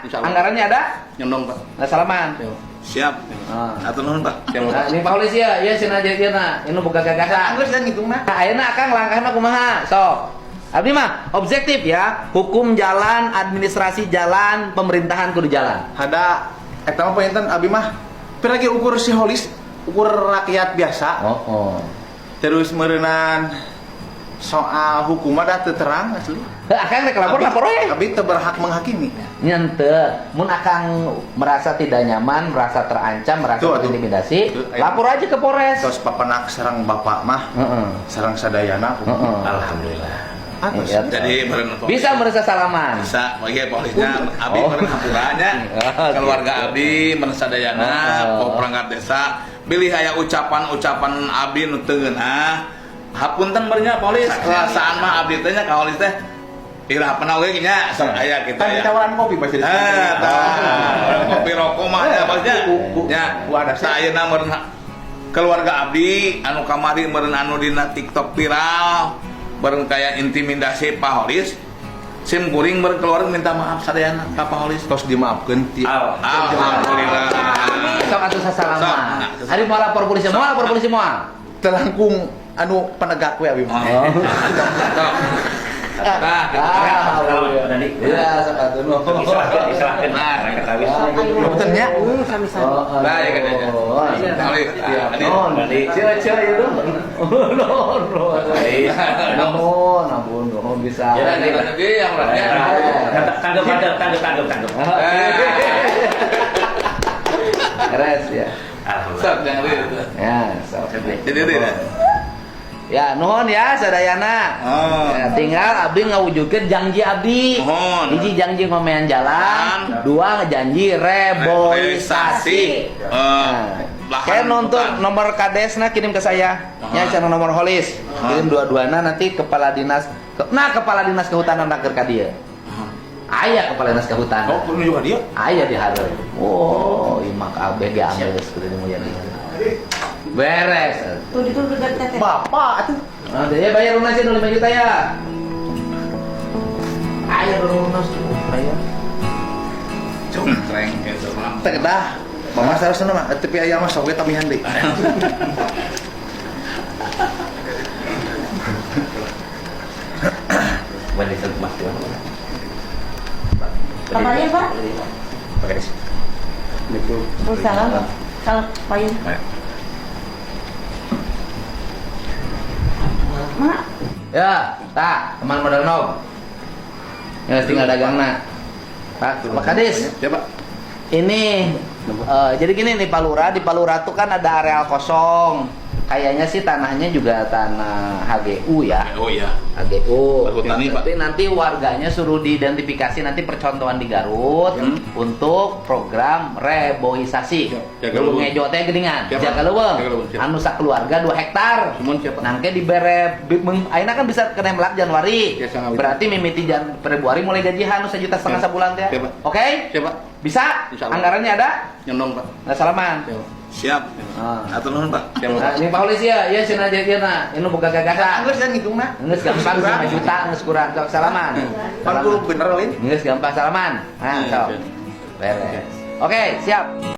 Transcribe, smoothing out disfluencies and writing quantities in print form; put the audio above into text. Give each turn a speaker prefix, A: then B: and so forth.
A: Insyaallah.
B: Anggarannya ada?
A: Nyondong, Pak.
B: Nah, salaman.
C: Siap.
B: Ah.
C: Hatur nuhun, Pak.
A: Siap,
B: Nah, ini Pak Holis ya, ya cenah jadi na, ini boga gagasan.
D: Geus dan ngitungna.
B: Nah, ayeuna akang langkahna kumaha? Sok. Abdi mah objektif ya, hukum jalan, administrasi jalan, pemerintahan kudu jalan.
D: Ada eta mah panginten abi mah lagi ukur si Holis, ukur rakyat biasa.
B: Oh.
D: Terus meureunan soal hukum mah da teu terang asli.
B: Heuh, akang rek lapor lapor we.
D: Abi teu berhak menghakimi.
B: Nya henteu. Mun akang merasa tidak nyaman, merasa terancam, merasa
D: Tuh, atuh.
B: terintimidasi,
D: Tuh, ayo.
B: lapor aja ke Polres.
D: Terus papenak sareng bapak mah,
B: Heeh.
D: sareng sadayana.
B: Heeh.
E: Alhamdulillah.
D: Atos.
B: Iya.
C: Jadi meureun
B: Bisa merasa salaman.
C: Bisa, bagi polisnya abi
B: Oh.
C: meureun hampuranya
B: Oh,
C: keluarga
B: gitu.
C: abdi meureun sadayana
B: Oh.
C: perangkat desa bilih aya ucapan-ucapan abdi nu teu ngeunah hapunten meureun nya polis perasaan mah abdi teh nya ka polis teh iraha pernah oge nya sok aya kita
D: Kan
C: ya.
D: ditawaran kopi pasti.
C: Ah, tah. Kopi rokok mah nya polisnya. Nya,
D: Ku ada
C: tah ayeuna meureun keluarga abdi anu kamari meureun anu dina TikTok viral bareng kaya intimidasi Pak Holis, sim kuring meureun keluarga minta maaf sadayana ka Pak Holis.
D: Tos dimaafkeun ti.
C: Alhamdulillah.
B: Sok atuh sasalaman.
C: Sok.
B: Ari mau lapor polisi moal, lapor polisi moal.
D: Telangkung anu penegak we abi mah.
C: Oh. Sok. Nah, gitu.
B: Ah,
E: Salam, Dani.
B: Iya, sok atuh nuhun.
E: Diserahkan, diserahkan.
C: Nah,
E: kata wis.
D: Punten nya.
F: Sami-sami.
B: Oh,
C: Nah, ya kan, ya.
B: Oh,
C: Holis,
B: Siap.
C: ah,
B: Nuhun.
E: Dani.
B: Cia cia itu. Nuhun, nuhun. Nuhun, ampun, nuhun bisa.
C: Ya, jangan sedih yang orangnya.
E: Tanggap, tanggap, tanggap, tanggap, tanggap.
B: Beres ya.
E: Alhamdulillah.
C: Sok, jangan gitu.
B: Ya, sok.
C: Jadi ini dah.
B: Ya, nuhun ya sadayana.
C: Oh.
B: Ya, tinggal abdi ngawujudkeun janji abdi.
C: Nuhun.
B: Hiji janji ngomean jalan, dua janji reboisasi.
C: Eh,
B: Nah,
C: lahan
B: kayak nonton
C: hutan.
B: nomor kadesna kirim ke saya. Ya, cara nomor Holis. Kirim dua-duana nanti kepala dinas nah kepala dinas kehutanan nak ka dieu. Aya kepala dinas kehutanan.
D: Oh, kudu juga dia.
B: Aya di hareup. Oh, imak kabeh ge anggeus kudu di mulia. Beres.
F: Tuh itu udah teteh.
D: Bapak atuh.
B: Nah, dia bayar lunas 5 juta ya. Ayo lunas bayar.
C: Cungkreng gitu.
D: Teh kedah. Mama sarasna mah tapi aya mah sok we tamihan deui.
E: Balik ke Mas Dewan.
F: Kamarnya Pak?
E: Pakai des.
F: Oh, salam. Salam Pak Yun. Mak,
B: Ya, tak, teman modal nog. Ya, tinggal dagangna. Pak, Pak Kadis.
A: Ya, Pak.
B: Ini jadi gini nih Pak Lurah, di Pak Lurah tuh kan ada areal kosong. Kayaknya sih tanahnya juga tanah HGU ya.
C: Oh iya.
B: HGU.
C: Perhutani, Pak.
B: Tapi nanti warganya suruh diidentifikasi nanti percontohan di Garut untuk program reboisasi.
A: Jaga leuweung.
B: Ngejo teh geuningan.
A: Siap, Pak.
B: Jaga leuweung.
A: Jaga leuweung, siap.
B: Anu sakeluarga 2 hektar.
A: Sumun siap, Pak.
B: Nangke dibere ayeuna kan bisa kena melak Januari.
A: Ya, sangat.
B: Berarti mimiti Februari mulai gajian nu 1,5 juta
A: Siap.
B: sabulan teh.
A: Siap, Pak.
B: Oke?
A: Siap, Pak.
B: Bisa?
A: Insya Allah.
B: Anggarannya ada?
A: Nyondong, Pak.
B: Nah, salaman.
A: Siap.
C: Siap.
B: Ah.
C: Hatur nuhun, Pak.
A: Siap,
B: Nah,
A: Pak.
B: ini Pak Holis ya, ya cenah jadi na, ini boga gagasan.
D: Geus dan ngitungna.
B: Geus gampang 5 juta geus kurang sok salaman.
D: Pan kudu bener lain.
B: Geus gampang salaman. Nah, sok. Beres. Oke, siap.